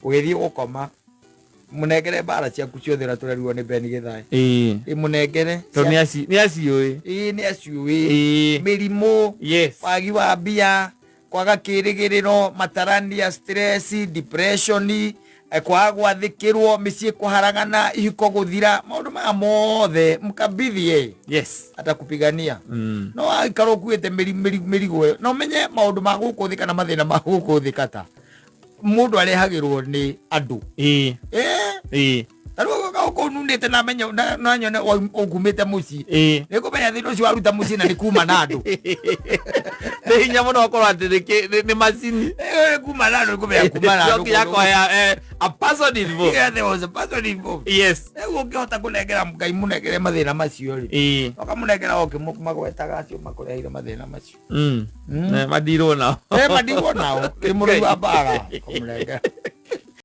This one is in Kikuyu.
Ũgĩthiĩ gũkoma, mũnengere mbara ciaku ciothe ũrĩa tũrerirwo nĩ Ben Gĩthaĩ. Ĩĩ. Ĩ mũnengere. Tondũ nĩ aci nĩ aciũĩ. Ĩĩ nĩ aciũĩ. Ĩĩ. Mĩrimũ. Yes. Wagi wa mbia, kwaga kĩrĩgĩrĩro, matarania, stress, depression, kwaga gwathĩkĩrwo, mĩciĩ kũharagana, ihiko gũthira, maũndũ maya mothe mkabidhi yeye. Yes. Atakupigania. No aikara ũkuĩte mĩrigo ĩyo, na ũmenye maũndũ ma gũkũ thĩ kana mathĩna ma gũkũ thĩ kata mũndũ arehagĩrwo nĩ andũ. Ĩĩ. Ĩĩ. Ta rĩu ũgoka ũkũ nunĩte na menye na nyone ũkumĩte mũciĩ. Ĩĩ. Nĩ kũmenya thĩna ũcio waruta mũciĩ na nĩ kuma na andũ. Nĩ hinya mũno gũkorwo atĩ nĩ macini. Nĩ kuma na andũ, nĩ kũmenya kuma na andũ. No nginya kũhea a person involved. Yeah, there was a person involved. Yes. Rĩu ũngĩhota kũnengera Ngai mũnengere mathĩna macio rĩ. Ĩĩ. Ũkamũnengera o ũkĩmagwetaga acio makũreheire mathĩna macio. Madirwo nao. Eh, madirwo nao. Nĩ mũrũi wa mbara. Kũmũnengera.